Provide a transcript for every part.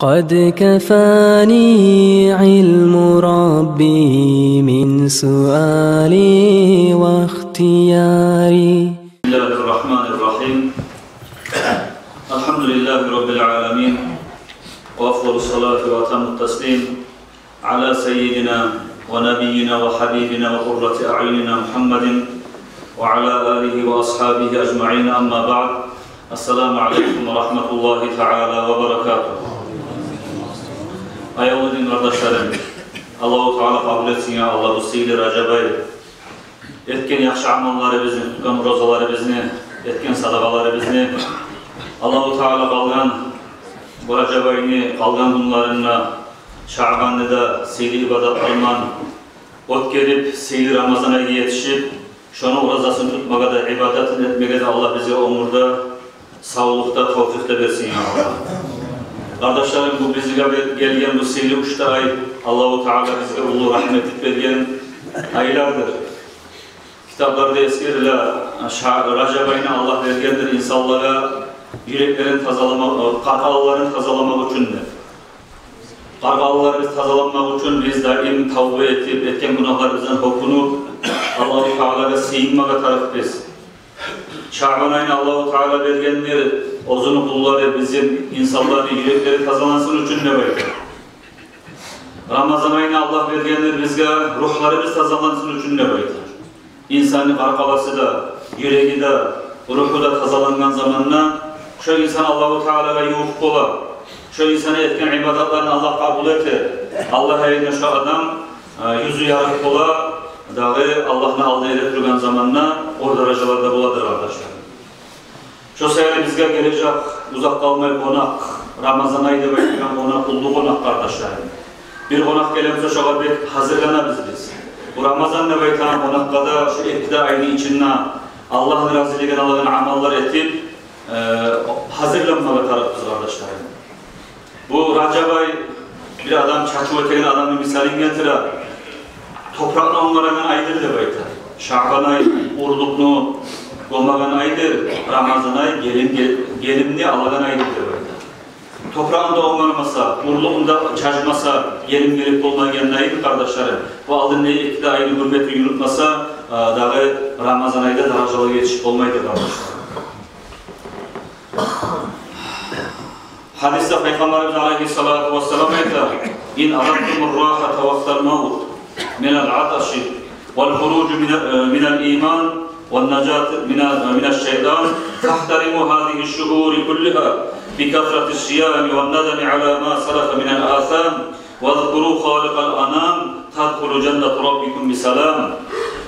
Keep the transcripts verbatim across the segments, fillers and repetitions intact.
قد كفاني علم ربي من سؤالي واختياري. بسم الله الرحمن الرحيم. الحمد لله رب العالمين، وأفضل الصلاة وأتم التسليم على سيدنا ونبينا وحبيبنا وقرة أعيننا محمد وعلى آله وأصحابه أجمعين. أما بعد. السلام عليكم ورحمة الله تعالى وبركاته. Аявлу дин къардашларым, Аллагьу Таала къабул этсин, я Аллагь, бу сыйлы Ражаб ай. Этген яхшы амалларыбызны, тутгъан оразаларыбызны, этген садагъаларыбызны Аллагьу Таала къалгъан бу Ражаб айны къалгъан гюнлеринде, Шаъбанны да сыйлы ибадатларман оьтгерип, сыйлы Рамазан айгъа етишип, шону оразасын тутмагъа да, ибадатын этмеге де Аллагь бизге оьмюр де, савлукъ да, тавфикъ де берсин, я Аллагь. Къардашларым, бу бизге бе-, гелген бу сыйлы уьч де ай Аллагьу Таала бизге уллу рагьмет этип берген айлардыр. Китапларда эсгериле, ша-, Ражаб айны Аллагь бергендир инсанлагъа юреклерин тазаламакъ, къаркъараларын тазаламакъ учун деп. Къаркъараларыбыз тазаланмакъ учун биз даим тавба этип, этген гюнагьларыбыздан гьёкюнюп, Аллагьу Таалагъа сыйынмагъа тарыкъбыз. Шаъбан айны Аллагьу Таала бергендир оьзюню къуллары, бизин инсанланы юреклери тазалансын учун деп айта. Рамазан айны Аллагь бергендир бизге ругьларыбыз тазалансын учун деп айта. Инсанны къаркъарасы да, юреги де, ругьу да тазалангъан заманда шо инсан Аллагьу Таалагъа ювукъ бола. Шо инсанны этген ибадатларын Аллагь къабул эте. Аллагь алдында шо адам, э, юзю ярыкъ бола, дагъы Аллагьны алдына геле тургъан заманда оьр даражаларда боладыр, къардашлар. Шо саялы бизге гележек узакъ къалмай къонакъ, Рамазан ай деп айтылгъан къонакъ, уллу къонакъ, къардашларым. Бир къонакъ геле буса, шогъар бек гьазирланабыз биз. Бу Рамазан деп айтагъан къонакъгъа да шу эки де айны ичинде Аллагьны разилигин алагъан амаллар этип, э, гьазирланмагъа тарыкъбыз, къардашларым. Бу Ражаб ай, бир адам чачыв этеген адамны мисалын гелтире. Топуракъны онгарагъан айдыр деп айта. Шаъбан ай урлукъну гёмеген айдыр, Рамазан ай гелим, гел-, гелимни алагъан айдыр деп айта. Топурагъын да онгармаса, урлугъун да чачмаса, гелим гелип болмайгъан айдыр, къардашларым. Бу алдындагъы эки де айны гьюрметин юрютмесе, а, дагъы Рамазан айда даражалагъа етишип болмайдыр, къардашларым. Гьадисде Пайхаммарыбыз алайгьиссалату вассалам айта: «إن أردتم الراحة وقت الموت من العطش والخروج من، من الإيمان والنجاة من، من الشيطان فاحترموا هذه الشهور كلها بكثرة الصيام والندم على ما سلف من الآثام». «واذكروا خالق الأنام تدخلوا جنة ربكم بسلام».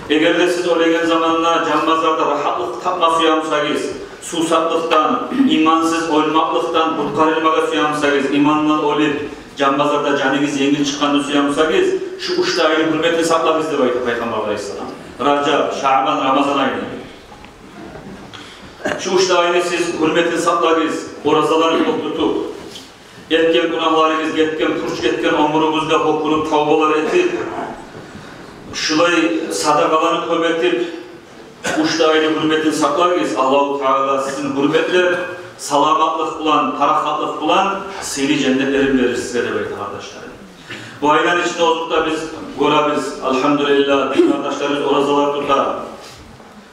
Эгер де сиз оьлеген заманда жан базарда рагьатлыкъ тапма сюе бусагъыз, сувсаплыкъдан, имансыз оьлмекликден къутгъарылмагъа сюе бусагъыз, иман булан оьлюп, жан базарда жаныгъыз енгил чыкъгъанны сюе бусагъыз, шу уьч де айны гьюрметин сакълагъыз деп айта Пайхаммар алайгьиссалам. Ражаб, Шаъбан, Рамазан айны. Шу уьч де айны сиз гьюрметин сакълагъыз, оразаланы кёп тутуп. Этген гюнагьларыгъыз, гетген, пуч гетген оьмюрюгюзге гьёкюнюп, тавбалар этип, шулай садагъаланы кёп этип, уьч де айны гьюрметин сакълагъыз. Аллагьу Таала сизин гьюрметлеп, саламатлыкъ булан, парахатлыкъ булан сыйлы женнетлерин берир сизге деп айта, къардашларым. Бу айланы ичинде озокъда биз гёребиз, альгьамдулиллагь, дин къардашларыбыз оразалар тута.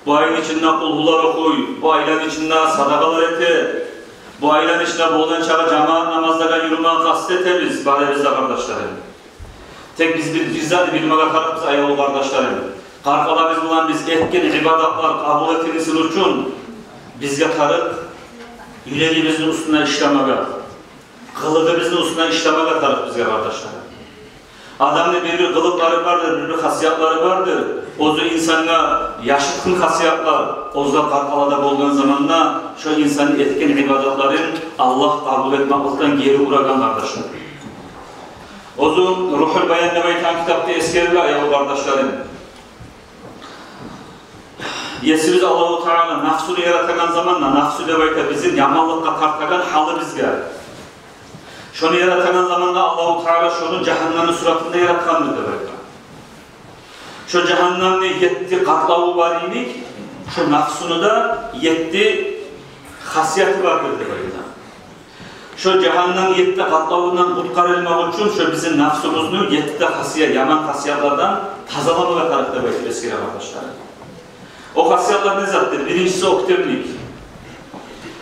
Бу айны ичинде къулгьулар охуй, бу айланы ичинде садагъалар эте. Бу айланы ичинде болгъан чакъы жамаат намазлагъа юрюмеге къаст этебиз, барыбыз да, къардашларым. Тек биз бир, бир затны билмеге тарыкъбыз, аявлу къардашларым. Къаркъарабыз булан биз этген ибадатлар къабул этилсин учун, бизге тарыкъ юрегибизни уьстюнде ишлемеге, къылыгъыбызны уьстюнде ишлемеге тарыкъ бизге, къардашларым. Адамны бир-бир къылыкълары бардыр, бир-бир хасиятлары бардыр. Оьзю инсангъа яшыртгъын хасиятлар, оьзю къаркъарада болгъан заманда шо инсанны этген ибадатларын Аллагь къабул этмекликден гери урагъан, къардашлар. Оьзю Рухул Баян деп айтагъан китапда эсгериле, аявлу къардашларым. Есибиз Аллагьу Таала нафсуну яратагъан заманда, нафсу деп айта бизин яманлыкъгъа тартагъан гьалыбызгъа. Шону яратагъан заманда Аллагьу Таала шону жагьаннемни суратында яратгъандыр деп айта. Шо жагьаннемни етти къатлаву бар йимик, шо нафсуну да етти хасияты бардыр деп айта. Шо жагьаннам етти къатлавундан къутгъарылмакъ учун шо бизин нафсубузну етти де хасият, яман хасиятлардан тазаламагъа тарыкъ деп айтып эсгере, къардашлар. О хасиятлар не затдыр? Биринчиси — оьктемлик.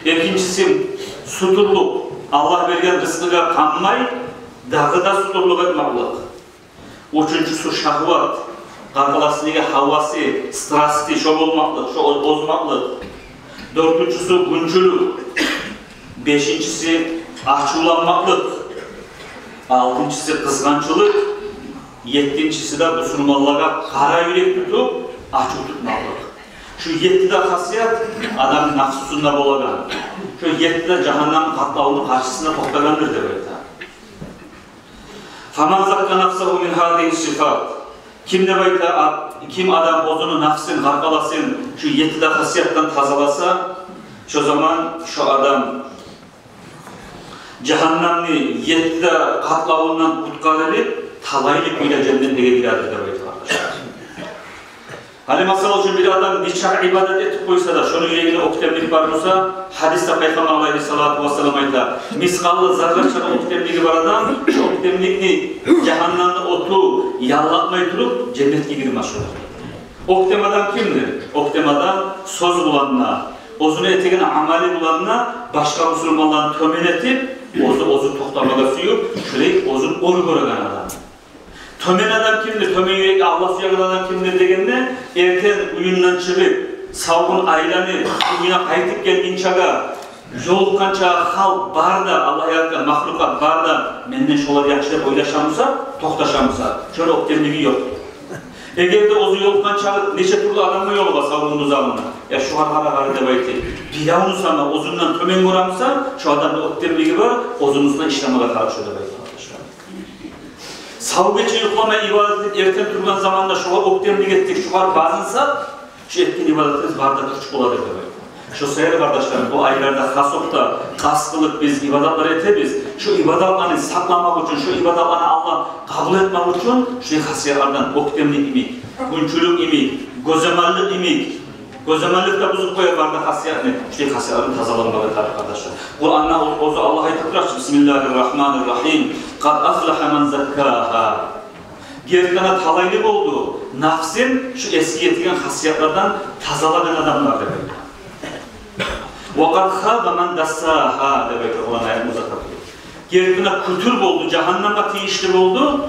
Экинчиси — сутурлукъ. Аллагь берген рызкъыгъа къанмай, дагъы да сутурлукъ этмакълыкъ. Уьчюнчюсю — шагьват. Къаркъарасындагъы гьавасы, страсти, шо болмакълыкъ, шо оз-, озмакълыкъ. Дёртюнчюсю — гюнчюлюк. Бешинчиси — ачувланмакълыкъ. Алтынчысы — къызгъанчлыкъ. Еттинчиси де — бусурманлагъа къара юрек тутуп, ачув тутмакълыкъ. Шу етти де хасият адамны нафсусунда болагъан. Шу етти де жагьаннам къатлавуну къаршысында токътагъандыр деп айта. «Фаман закка нафсагьу мин гьазигьи ссифат». Ким деп айта, а-, ким адам оьзюню нафсын, къаркъарасын шу етти де хасиятдан тазаласа, шо заман шо адам жагьаннамны етти де къатлавундан къутгъарылып, талайлы кюйде женнетлеге гирер деп айта, къардашлар. Гьали, масала учун, бир адам нечакъы ибадат этип къойса да, шону юрегинде оьктемлик бар буса, гьадисде Пайхаммар алайгьиссалату вассалам айта: «Мискъалы зарра чакъы оьктемлиги бар адам, шо оьктемликни жагьаннамны оту яллатмай туруп, женнетге гирмес шо». Оьктем адам кимдир? Оьктем адам сёз булан да, оьзюню этеген амалы булан да башгъа бусурманланы тёбен этип, оьзю, оьзю токътамагъа сююп, шулай оьзюн оьр гёреген адам. Тёбен адам кимдир? Тёбен юрекли, Аллагь сюеген адам кимдир дегенде, эртен уьюнден чыгъып, савгюн айланып, уьюне къайтып гелгинчеге, ёлукъгъанча халкъ бар да, Аллагь яратгъан махлукъат бар да, менден шолар яхшы деп ойлаша буса, токъташа буса, шону оьктемлиги ёкъ. Эгер де оьзю ёлукъгъанча нече тюрлю адамгъа ёлугъа савгюн узагъында, я шогъар къара, къара деп айтып, биревню сама оьзюнден тёбен гёре буса, шо адамда оьктемлиги бар, оьзюню уьстюне ишлемеге тарыкъ шо деп айта, къардашлар. Сав гече юхламай ибадат этип, эртен тургъан заманда шогъар оьктемлик этдик, шогъар базынса, шу этген ибадатыбыз бары да пуч бола деп айта. Шо саялы, къардашларым, бу айларда хас окъда къаст къылып биз ибадатлар этебиз. Шу ибадатланы сакъламакъ учун, шу ибадатланы Аллагь къабул этмек учун шу хасиятлардан, оьктемлик йимик, гюнчюлюк йимик, гёземаллыкъ йимик, гёземаллыкъ да бузуп къоя бары да хасиятны. Шу хасиятлардан тазаланмагъа тарыкъ, къардашлар. Къуранда оьзю Аллагь айтып тура: «Бисмиллагьи ррагьмани ррагьим. Къад афлагьа ман заккагьа». Гертиден де талайлы болду нафсын шу эсги этген хасиятлардан тазалагъан адамлар деп айта. «Ва къад хаба ман дассагьа», — деп айта Къуран аятны узатып. Гертиден де кютюр болду, жагьаннамгъа тийишли болду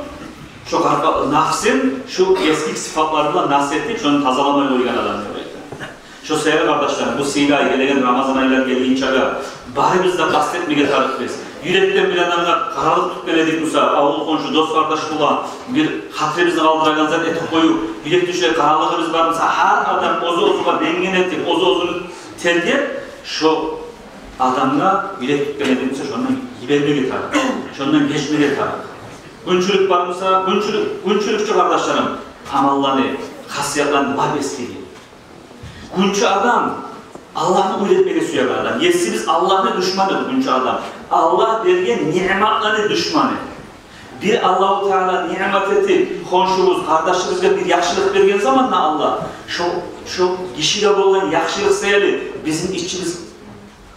шо къаркъа-, нафсын шу эсги сыфатлар булан нас этип, шону тазаламай къойгъан адам деп айта. Шо саялы, къардашларым, бу сыйлы ай, гелеген Рамазан айлар гелгинчеге барыбыз да къаст этмеге тарыкъбыз. Юрекден бир адамгъа къаралыкъ тутгъан эдик буса, авул-хоншу, дос-къардаш булан бир хатирибизни къалдырагъан зат этип къоюп, юрекде шулай къаралыгъыбыз бар буса, гьар адам оьзю-оьзюне бенген этип, оьзю-оьзюн тергеп, шо адамгъа юрек тутгъан эдик буса, шондан йибермеге тарыкъ, шондан гечмеге тарыкъ. Гюнчюлюк бар буса, гюнчюлюк, гюнчюлюкчю, къардашларым, амалланы, хасиятланы лап эсгиги. Гюнчю адам Аллагьны уьйретмеге сюеген адам. Есибиз Аллагьны душманы гюнчю адам. Аллагь берген ниъматланы душманы. Бир Аллагьу Таала ниъмат этип, хоншубуз, къардашыбызгъа бир яхшылыкъ берген заманда Аллагь, шо, шо гишиге болгъан яхшылыкъ саялы бизин ичибиз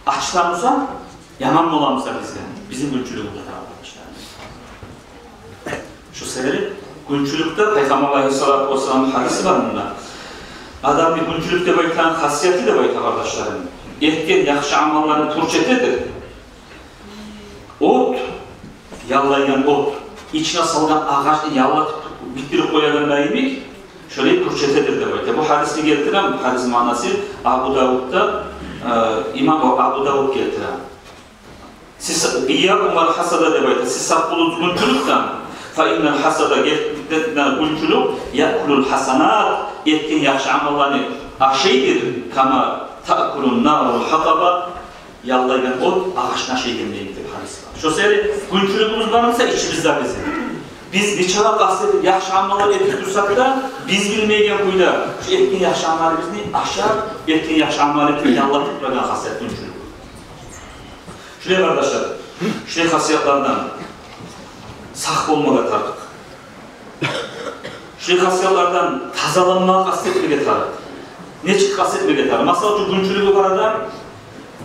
ачыла буса, яман бола буса бизге, бизин гюнчюлюгюбюз де, къардашлар. Шо саялы гюнчюлюкде Пайхаммар алайгьиссалату вассаламны гьадиси бар мунда. Адамны гюнчюлюк деп айтагъан хасияты деп айта, къардашларым, этген яхшы амалларын пуч этедир. От, яллайгъан от, ичине салгъан агъачны яллатып битдирип къоягъанда йимик, шолай пуч этедир деп айта. Бу гьадисни гелтирген, бу гьадисни маънасы Абу Давудда, э, имам Абу Давуд гелтирген. Сиз, «Ийякум вал хасада», — деп айта. Сиз сакъ болугъуз гюнчюлюкден. «Фа иннал хасада», гертиден де гюнчюлюк, «якулул хасанат», этген яхшы амалланы ашайдыр, «кама такулун нарул хатаба», яллайгъан от агъачны ашайгъандай деп гьадис бар. Шо саялы гюнчюлюгюбюз бар буса ичибизде бизин, биз нечакъы къаст этип яхшы амаллар этип турсакъ да, биз билмейген кюйде шу этген яхшы амалыбызны ашап, этген яхшы амалыбызны яллатып турагъан хасият гюнчюлюк. Шулай, къардашлар, шулай хасиятлардан сакъ болмагъа тарыкъ. Шулай хасиятлардан тазаланмагъа къаст этмеге тарыкъ. Нечик къаст этмеге тарыкъ? Масала учун, гюнчюлюгю бар адам,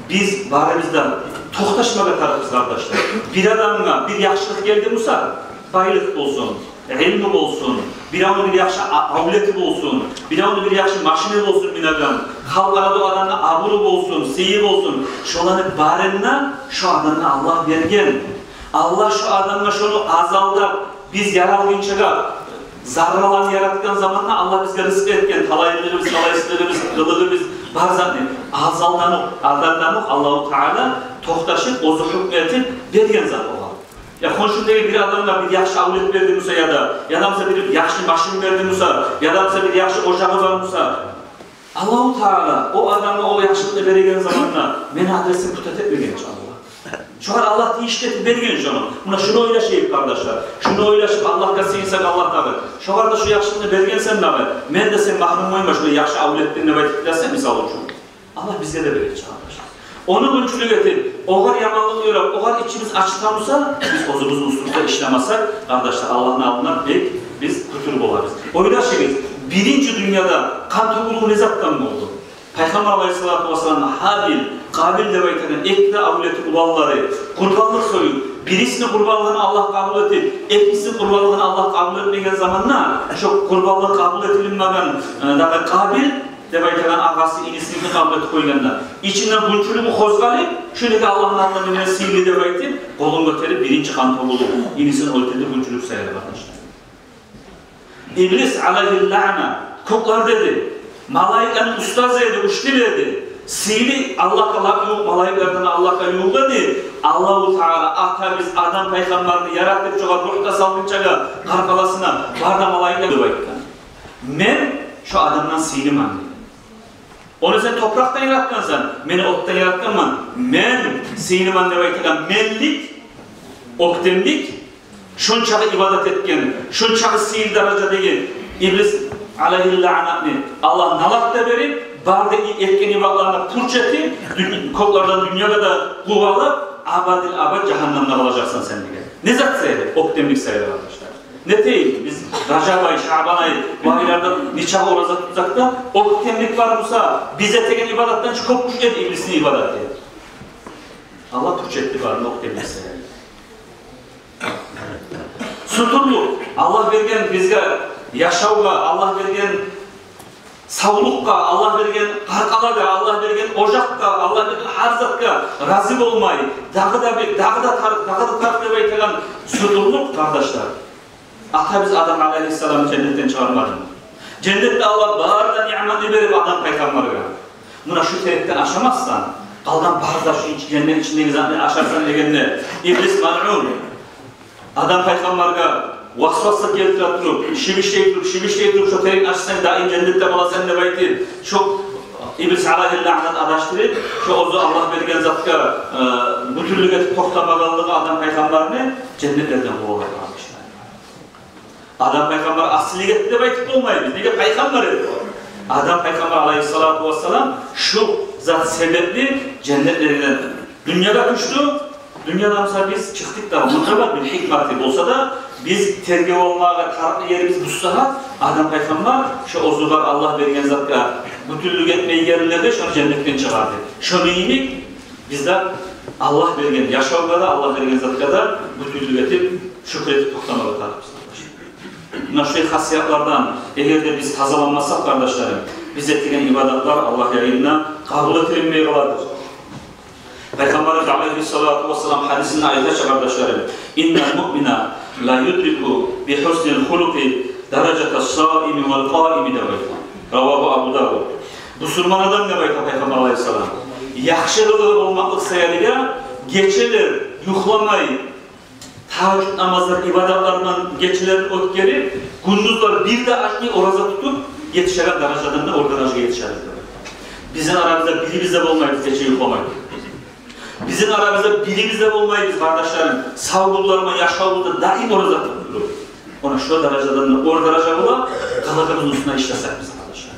биз барыбыз да Токъташмагъа тарыкъбыз, къардашлар. Бир адамгъа бир яхшылыкъ гелди буса, байлыкъ болсун, илму болсун, биревню бир яхшы а-, авлети болсун, биревню бир яхшы машини болсун минеген, халкъ арада о адамны абуру болсун, сыйы болсун, шоланы барын да шо адамгъа Аллагь берген. Аллагь шо адамгъа шону азалда биз яралгъынчагъа зарраланы яратгъан заманда Аллагь бизге рызкъы этген, талайлыгъыбыз, талайсызлыгъыбыз, къылыгъыбыз, бар затны азалдан окъ, азалдан окъ Аллагьу Таала токъташып, оьзю гьукму этип берген зат огъар. Я хоншундагъы бир адамгъа бир яхшы авлет берди буса, яда, яда буса бир яхшы машин берди буса, яда буса бир яхшы ожагъы бар буса, Аллагьу Таала о адамгъа о яхшылыкъны береген заманда мени адресим путать этмеген чи Аллагь. Шогъар Аллагь тийишли этип берген шону. Муна шуну ойлашайыкъ, къардашлар. Шуну ойлашып Аллагьгъа сыйынсакъ, Аллагь дагъы, шогъар да шу яхшылыкъны бергенсен дагъы, мен де сен магьрюм болмайым шулай яхшы авлетден деп айтып билесен, мисал учун. Аллагь бизге де бережек, къардашлар. Ону гюнчюлюк этип, огъар яманлыкъ ёрап, огъар ичибиз ачытамыса, биз оьзюбюзню уьстюбюзде ишлемесек, къардашлар, Аллагьны алдында бек биз кютюр болабыз. Ойлашыгъыз, биринчи дюньяда къан тёгюлюв не затдан болду? Пайхаммар алайгьиссалату вассаламны Гьабил, Къабил деп айтагъан эки де авлети, уланлары, къурбанлыкъ союп, бирисини къурбанлыгъын Аллагь къабул этип, экинчисини къурбанлыгъын Аллагь къабул этмеген заманда, шо къурбанлыкъ къабул этилинмеген, э, дагъы Къабил деп айтагъан агъасы инисиникин къабул этип къойгъанда, ичинден гюнчюлюгю къозгъалып, шуну да Аллагьны алдында мен сыйлы деп айтып, къолун гётерип, биринчи къан тёгюлюп, инисин оьлтюрдю гюнчюлюк саялы, къардашлар. Иблис алайгьи лаъна, кёклерде де, малайиклени устазы эди, учитель эди. Сыйлы, Аллагьгъа лап ювукъ, малайиклерден Аллагьгъа ювукъ эди. Аллагьу Таала, атабыз Адам пайхаммарны яратып, шогъар ругь да салгъынчагъа, къаркъарасына, бар да малайиклер деп айтгъан. Мен шо Адамдан сыйлыман деген. Ону сен топуракъдан яратгъансан, мен отдан яратгъанман. Мен сыйлыман деп айтагъан менлик, оьктемлик, шончакъы ибадат этген, шончакъы сыйлы даража деген Иблис алайгьи лаънатны Аллагь налат да берип, бары да этген ибадатларына пуч этип, дюн-, кёклерден дюньягъа да къувалып, абадил абад жагьаннемде къалажакъсан сен деген. Не зат саялы? Оьктемлик саялы, къардашлар. Не этейик биз, Ражаб ай, Шаъбан ай, бу айларда нечакъы ораза тутсакъ да, оьктемлик бар буса, биз этеген ибадатдан чы кёп гючлю эди Иблисни ибадаты. Аллагь пуч этди барын оьктемлик саялы. Сутурлукъ, Аллагь берген бизге яшавгъа, Аллагь берген савлукъгъа, Аллагь берген къаркъарагъа, Аллагь берген ожакъгъа, Аллагь берген гьар затгъа рази болмай, дагъы да бир, дагъы да тарыкъ, дагъы да тарыкъ деп айтагъан сутурлукъ, къардашлар. Атабыз Адам алайгьиссаламны женнетден чыгъармадымы? Женнетде Аллагь бары да ниъматны берип Адам пайхаммаргъа, муна шу терекден ашамассан, къалгъан бары да шу ич-, женнет ичиндеги затны ашарсан дегенде, Иблис малъун Адам пайхаммаргъа васваса гелтире туруп, шибишлей туруп, шибишлей туруп, шо терекни ашасанг, даим женнетде къаласан деп айтып, шо Иблис алайгьи лаънат адашдырып, шо оьзю Аллагь берген затгъа, э, бютюнлюк этип токътамагъанлыгъы Адам пайхаммарны женнетлерден къувалар, къардашлар. Адам пайхаммар асилик этди деп айтып болмайбыз. Неге, пайхаммар эди о. Адам пайхаммар алайгьиссалату вассалам шу зат себепли женнетлерден дюньягъа тюшдю. Дюньядан буса биз чыкъдыкъ да, мунда бар бир гьикматы болса да, биз тергев алмагъа тарыкълы ерибиз бу сагьат. Адам пайхаммар шо оьзюне Аллагь берген затгъа бютюнлюк этмей гелгенлерде шону женнетден чыгъарды. Шону йимик биз де Аллагь берген яшавгъа да, Аллагь берген затгъа да бютюнлюк этип, шюкюр этип токътамагъа тарыкъбыз. Муна шулай хасиятлардан эгер де биз тазаланмасакъ, къардашларым, биз этеген ибадатлар Аллагь янында къабул этилинмей къаладыр. Пайхаммарыбыз алайгьиссалату вассалам гьадисинде айта чы, къардашларым: «Иннал муъмина ла юдрику би гьуснил хулукъи даражатас саими вал къаими», — деп айта. Равагьу Абу Давуд. Бусурман адам, деп айта Пайхаммар алайгьиссалам, яхшы къылыгъы болмакълыкъ саялы гечелер юхламай, тагьажжуд намазлар, ибадатлар булан гечелерин оьтгерип, гюндюзлер бир де ачмай ораза тутуп етишеген даражадан да оьр даражагъа етишебиз деп. Бизин арабызда бирибиз де болмайбыз гече юхламай. Бизин арабызда бирибиз де болмайбыз, къардашларым, сав гюнлерибизде, яшавубузда даим ораза тутуп туруп. Муна шо даражадан да оьр даража бола, къылыгъыбызны уьстюне ишлесек биз, къардашлар.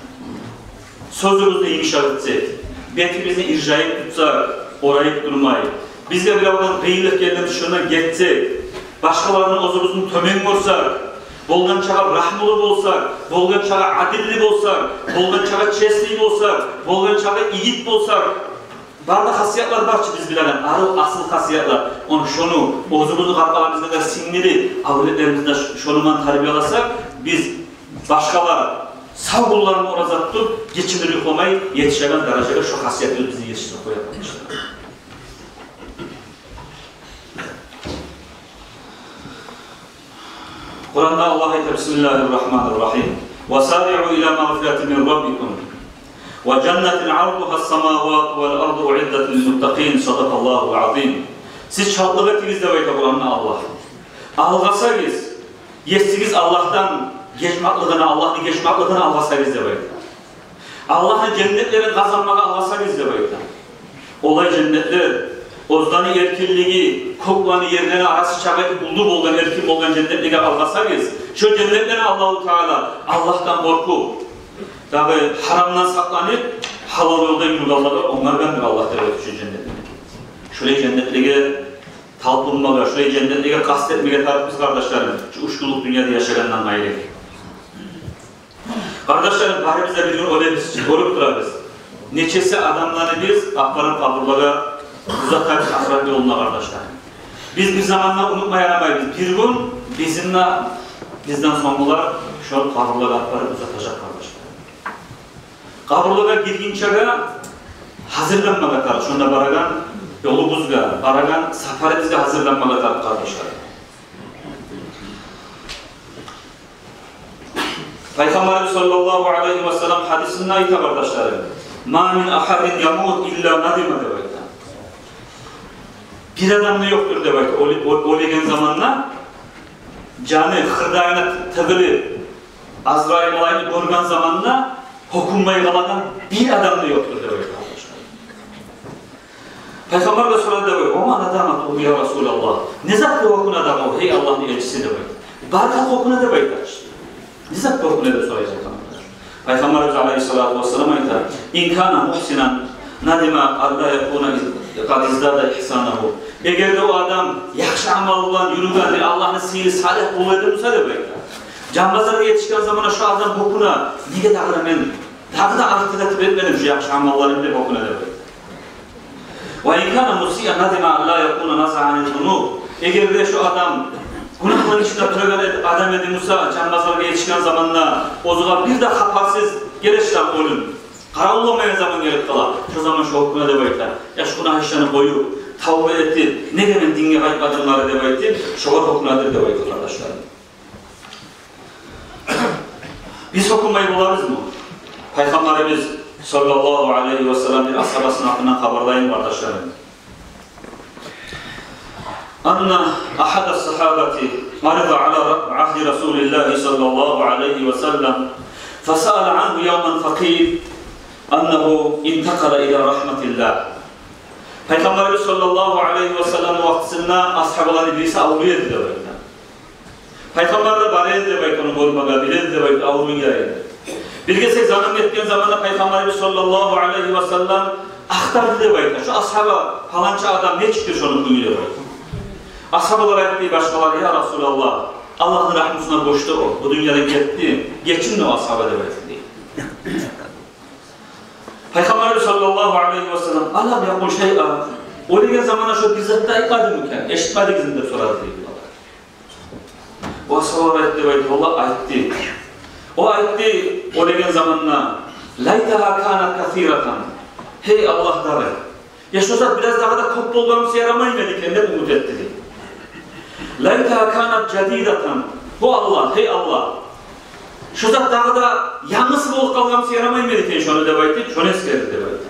Сёзюбюзню йымышакъ этсек, бетибизни иржайып тутсакъ, орайып турмай, бизге биревден къыйынлыкъ гелгенде шондан гетсек, башгъалардан оьзюбюзню тёбен гёрсек, болгъан чакъы рагьмулу болсакъ, болгъан чакъы адилли болсакъ, болгъан чакъы честный болсакъ, болгъан чакъы игит болсакъ, Бары да хасиятлар бар чы биз билеген, арив асыл хасиятлар. Ону, шону оьзюбюзню къаркъарабызгъа да сингдирип, авлетлерибизни де ш-, шону булан тарбияласакъ, биз башгъалар сав гюнлерин ораза тутуп, гечинир юхламай етишеген даражагъа шо хасиятыбыз бизин етишдирип къояр, къардашлар. Къуранда Аллагь айта: بسم الله الرحمن الرحيم. وسارعوا إلى مغفرة من ربكم وجنة عرضها السماوات والأرض أعدت للمتقين. صدق الله العظيم. Сиз чалтлыкъ этигиз деп айта Къуранда Аллагь. Алгъасагъыз, есигиз Аллагьдан гечмеклигине, Аллагьны гечмеклигине алгъасагъыз деп айта. Аллагьны женнетлерин къазанмагъа алгъасагъыз деп айта. Олай женнетлер, оьзлени эркинлиги кёклени, ерлени арасы чакъы уллу болгъан, эркин болгъан женнетлеге алгъасагъыз, шо женнетлени Аллагьу Таала, Аллагьдан къоркъуп, дагъы гьарамдан сакъланып, гьалал ёлда юрюгенлеге онгаргъандыр Аллагь деп айта шо женнетлени. Шолай женнетлеге талпынмагъа, шолай женнетлеге къаст этмеге тарыкъбыз, къардашларым, шу уьч гюнлюк дюньяда яшагъандан къайры. Къардашларым, барыбыз да бир гюн оьлебиз, оьлюп турабыз. Нечесе адамланы биз аппарып къабурлагъа узатабыз ахырат ёлуна, къардашларым. Биз бир заманда унутма ярамайбыз. Бир гюн бизин де, бизден сонггъулар шо къабурлагъа аппарып узатажакъ, къардашларым. Къабурлагъа гиргинчеге гьазирленмеге тарыкъ, шонда барагъан ёлубузгъа, барагъан сапарыбызгъа гьазирленмеге тарыкъ, къардашларым. Пайхаммарыбыз саллаллагьу алайгьи ва саллам гьадисинде айта, къардашларым: ما من أحد يموت إلا ندم, деп айта. Бир адам да ёкъдур деп айта, оьле-, оь-, оьлеген заманда, жаны хырдайына тыгъылып, Азрайыл малайикни гёрген заманда гьёкюнмей къалагъан бир адам да ёкъдур деп айта, къардашлар. Пайхаммаргъа сорады деп айта: وما ندامته يا رسول الله? Не затгъа гьёкюне дагъы о, гьей Аллагьны элчиси, деп айта. Бары халкъ гьёкюне деп айта. Не затгъа гьёкюне деп сорай Пайхаммаргъа. Пайхаммарыбыз алайгьиссалату вассалам айта: إن كان محسنا ندم ألا يكون قد ازداد إحسانه. Эгер де о адам яхшы амал булан юрюгенде Аллагьны сыйлы салигь къулу эди буса, деп айта, жан базаргъа етишген заманда шо адам гьёкюне, неге дагъы да мен дагъы да артыкъ этип этмедим шо яхшы амалларымны деп гьёкюне, деп айта. وإن كان مسيئا ندم ألا يكون نزع عن الذنوب. Эгер де шо адам гюнагьланы ичинде турагъан эд-, адам эди буса, жан базаргъа етишген заманда оьзюне бир де хабарсыз геле шо оьлюм, къаравулламайгъан заман гелип къала, шо заман шо гьёкюне деп айта. Яш гюнагь ишлени къоюп, тавба этип, неге мен динге къайтмадым бары деп айтып, шогъар гьёкюнедир деп айта, къардашларым. Биз гьёкюнмей болабызмы? Пайхаммарыбыз саллаллагьу алайгьи ва саллам бир асгьабасыны гьакъындан хабарлайым, къардашларым. أن أحد الصحابة مرض على عهد رسول الله صلى الله عليه وسلم، فسئل عنه يوما فقيل أنه انتقل إلى رحمة الله. Пайхаммарыбыз саллаллагьу алайгьи ва салламны вакътисинде асгьабаланы бириси авруй эди деп айта. Пайхаммар да бара эди деп айта, ону гёрмеге, биле эди деп айта, авруй эди. Бир гесек заман гетген заманда Пайхаммарыбыз саллаллагьу алайгьи ва саллам ахтарды деп айта: шо асгьаба, паланча адам нечикдир шону кюю, деп айта. Асгьабалар айтды, башгъалар: я Расулаллагь, Аллагьны рагьмусуна гёчдю о, бу дюньядан гетди, гечинди о асгьаба, деп айтды. Пайхаммарыбыз саллаллагьу алайгьи ва саллам: ألم يقل شيئا؟ Оьлеген заманда шо бир зат да айтмадымы экен, эшитмедигизми деп сорады дей. О асгьаба айтды деп айта: валлагь, айтды. О айтды оьлеген заманда: ليتها كانت كثيرة. Гьей Аллагь, дагъы, я шо зат бираз дагъы да кёп болгъан буса ярамаймы эди экен деп умут этди дей. ليتها كانت جديدة. О Аллагь, гьей Аллагь, шо зат дагъы да янгысы болуп къалгъан буса ярамаймы эди экен шону деп айтып, шону эсгерди деп айта.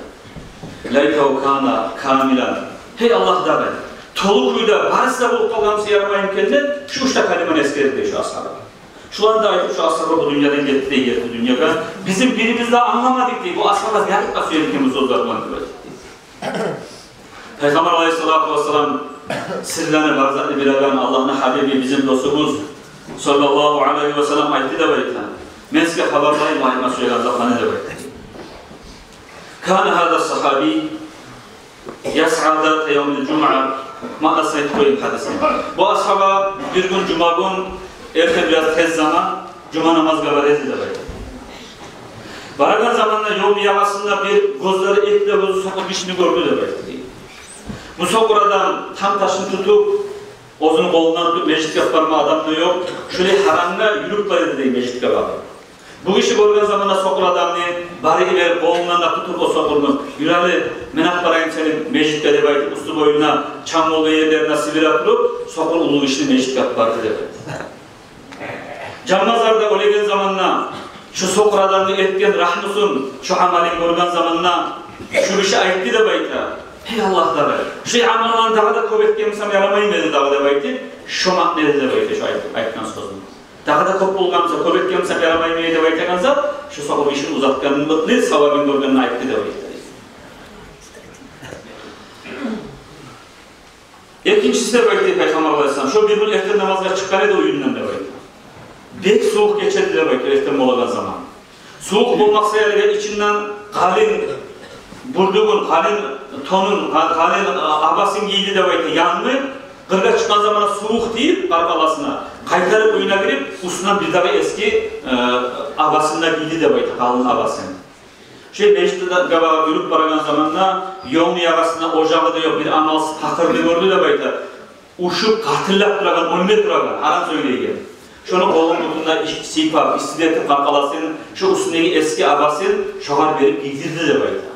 ليته كان كاملا. Гьей Аллагь, дагъы толу кюйде барысы да болуп къалгъан буса ярамаймы экен деп, шу уьч де калиманы эсгерди дей шо асгьаба. Шуланы да айтып, шо асгьаба бу дюньядан гетди дей, гетди дюньягъа. Бизин бирибиз де англамадыкъ дей, бу асгьаба не айтма сюе эди экен бу сёзлер булан деп айтып дей. Пайхаммар алайгьиссалату вассалам, сырланы, бар затны билеген Аллагьны гьабиби, бизин досубуз саллаллагьу алайгьи ва саллам айтды деп айта: мен сизге хабарлайым, айтма сюеген затланы, деп айтды. كان هذا الصحابي يسعى ذات يوم الجمعة. Маънасын айтып къояйым гьадисни. Бу асгьаба бир гюн жума гюн эртен бираз тез заман жума намазгъа бара эди деп айта. Барагъан заманда ёлну ягъасында бир гёзлери, эки де гёзю сокъур гишини гёрдю деп айта. Бу сокъур адам там ташын тутуп, оьзюню къолундан тутуп, межитге барма адам да ёкъ. Шолай гьарангда юрюп бара эди дей межитге багъып. Бу гиши гёрген заманда сокъур адамны, барып йиберип, къолундан да тутуп о сокъурну, «Юр гьали, мен алып барайым сени межитге», — деп айтып, уьстю-боюна, чанг болгъан ерлерине сибире туруп, сокъур уллу гишини межитге алып барды деп айта. Жанбазар да оьлеген заманда, шу сокъур адамгъа этген рагьмусун, шу амалын гёрген заманда, шу гиши айтды деп айта: «Гьей Аллагь Таала, шу амалланы дагъы да кёп этген бусам ярамаймы эди дагъы?» — деп айтып, шо маъна эди деп айта шу айт-, айтгъан сёзю. Дагъы да кёп болгъан буса, кёп этген бусам ярамаймы эди деп айтагъан зат, шу сокъур гишини узатгъанны савабын гёргенде айтды деп айта. Экинчиси деп айта Пайхаммар алайгьиссалам, шо бир гюн эртен намазгъа чыкъгъан эди уьюнден деп айта. Бек сувукъ гече эди деп айта, эртен болагъан заман. Сувукъ болмакъ саялы ичинден къалын бюрдюгюн, къалын тонун, къа-, къалын, а, абасын гийди деп айта. Янгы къыргъа чыкъгъан заманда сувукъ тийип къаркъарасына, къайтарып уьюне гирип, уьстюнден бир дагъы эски, э, абасын да гийди деп айта, къалын абасын. Шо межитге багъып юрюп барагъан заманда, ёлну ягъасында ожагъы да ёкъ бир амалсыз пакъырны гёрдю деп айта. Ушуп, къатыллап турагъан, оьлме турагъан, гьаран сёйлейген. Шону къолун-бутун да иш-, сыйпап, исси де этип къаркъарасын, шо уьстюндеги эски абасын шогъар берип гийдирди деп айта.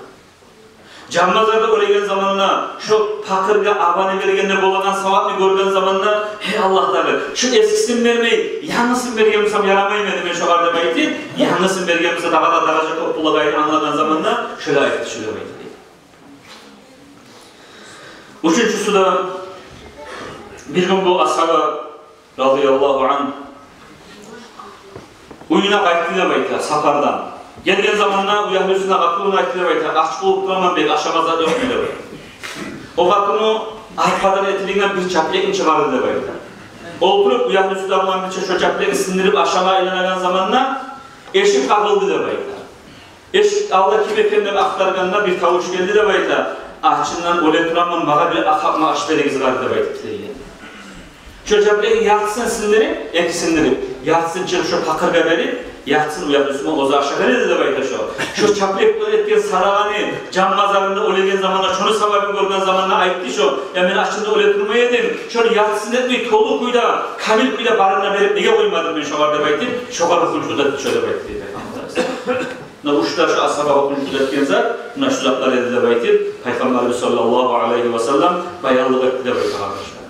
Жанбазар да оьлеген заманда, шо пакъыргъа абаны бергенде болагъан савапны гёрген заманда: «Гьей Аллагь Таала, шу эскисин бермей, янгысын берген бусам ярамаймы эди мен шогъар?» — деп айтып, янгысын берген буса дагъы да даража кёп болагъанын англагъан заманда, шолай айтды, шолай айтды. Уьчюнчюсю де, бир гюн бу асгьаба, разияллагьу ангь, уьюне къайтды деп айта сапардан. Гелген заманда уьягьлюсюне, къатынына айтды деп айта: «Ач болуп тураман, бек ашама зат ёкъму?» — деп айта. О къатыны арпадан этилинген бир чаплекни чыгъарды деп айта. Олтуруп, уьягьлюсю де булан бирче шо чаплекни сындырып ашама айланагъан заманда, эшик къагъылды деп айта. Эшик алда ким экен деп ахтаргъанда, бир тавуш гелди деп айта: «Ачындан оьле тураман, магъа бир къапма аш беригиз гьали», — деп айтып тилеген. Шо чаплекни яртысын сындырып, эки сындырып, яртысын чыгъып шо пакъыргъа берип, яртысын уьягьлюсюне, оьзю ашагъан эди деп айта шо. Шо чаплек булан этген садагъаны, жанбазарында оьлеген заманда, шону савабын гёрген заманда айтды шо: «Я, мен ачымдан оьле турмай эдим, шону яртысын этмей, толу кюйде, камил кюйде барын да берип неге къоймадым мен шогъар?» — деп айтып, шогъар гьукму чыкъды шо деп айтды Пайхаммар. Муна уьч де шо асгьабагъа гьукму чыкъды этген зат, муна шу затлар эди деп айтып, Пайхаммарыбыз саллаллагьу алайгьи ва саллам баянлыкъ этди деп айта, къардашлар.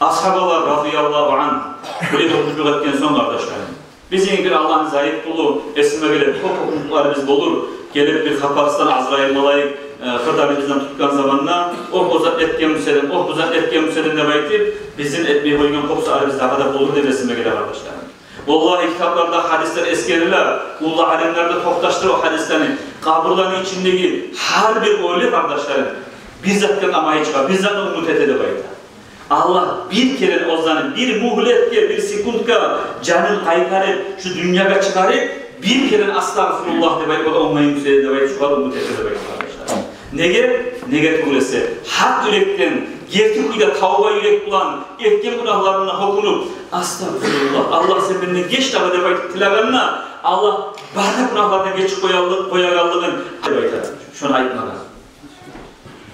Асгьабалар, разияллагьу ангь, булай гьукму чыкъ этген сонг, къардашлар, бизин бир Аллагьны зайып къулу, эсиме геле, кёп гьукму чыкъларыбыз болур. Гелип бир къапарыстан Азрайыл малайик, э, къырдан бизин тутгъан заманда: «Огь, о зат этген буса эдим, огь, бу зат этген буса эдим», — деп айтып, бизин этмей къойгъан къопсаларыбыз дагъы да болур деп эсиме геле, къардашлар. Валлагь, китапларда гьадислер эсгериле, уллу алимлер де токъташдыра о гьадислени. Къабурланы ичиндеги гьар бир оьлю, къардашларым, бир затдан амай чыгъа, бир затдан умут эте деп айта. Аллагь бир керен оьзлени, бир мюгьлетге, бир секундгъа жанын къайтарып, шу дюньягъа чыгъарып, бир керен «Астагъфируллагь» деп айтып, о да онгайын гюзел деп айтып, шогъар умут эте деп айта, къардашлар. Неге? Неге тюгюл эсе, гьакъ юрекден, герти кюйде, тавба юрек булан, этген гюнагьларына гьёкюнюп, «Астагъфируллагь, Аллагь, сен менден геч дагъы», — деп айтып тилегенде, Аллагь бары да гюнагьлардан гечип къоялы-, къоягъанлыгъын деп айта. Шону айтмагъа.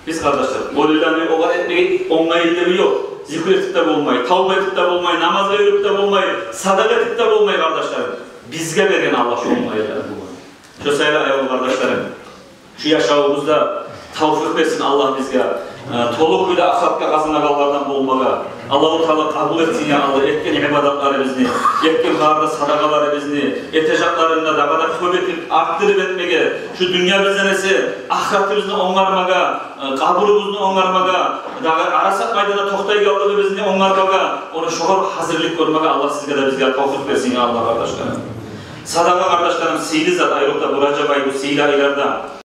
Биз, къардашлар, оьлюлени огъар этмеге онгайлыгъы ёкъ. Зикр этип де болмай, тавба этип де болмай, намазгъа юрюп де болмай, садагъа этип де болмай, къардашлар. Бизге берген Аллагь шо онгайлыгъын бугюн. Шо саялы, аявлу къардашларым, шу яшавубузда тавфикъ берсин Аллагь бизге, э, толу кюйде ахыратгъа къазанагъанлардан болмагъа. Аллагьу Таала къабул этсин, я Аллагь, этген ибадатларыбызны, этген бары да садагъаларыбызны, этежеклерин де дагъы да кёп этип, артдырып этмеге, шу дюньябыздан эсе ахыратыбызны онгармагъа, э, къабурубузну онгармагъа, дагъы Арасат майданда токътайгъанлыгъыбызны онгармагъа, ону шогъар гьазирлик гёрмеге Аллагь сизге де, бизге де тавфикъ берсин, я Аллагь, къардашларым. Садагъа, къардашларым, сыйлы зат, айрокъда бу Ражаб ай, бу сыйлы айларда.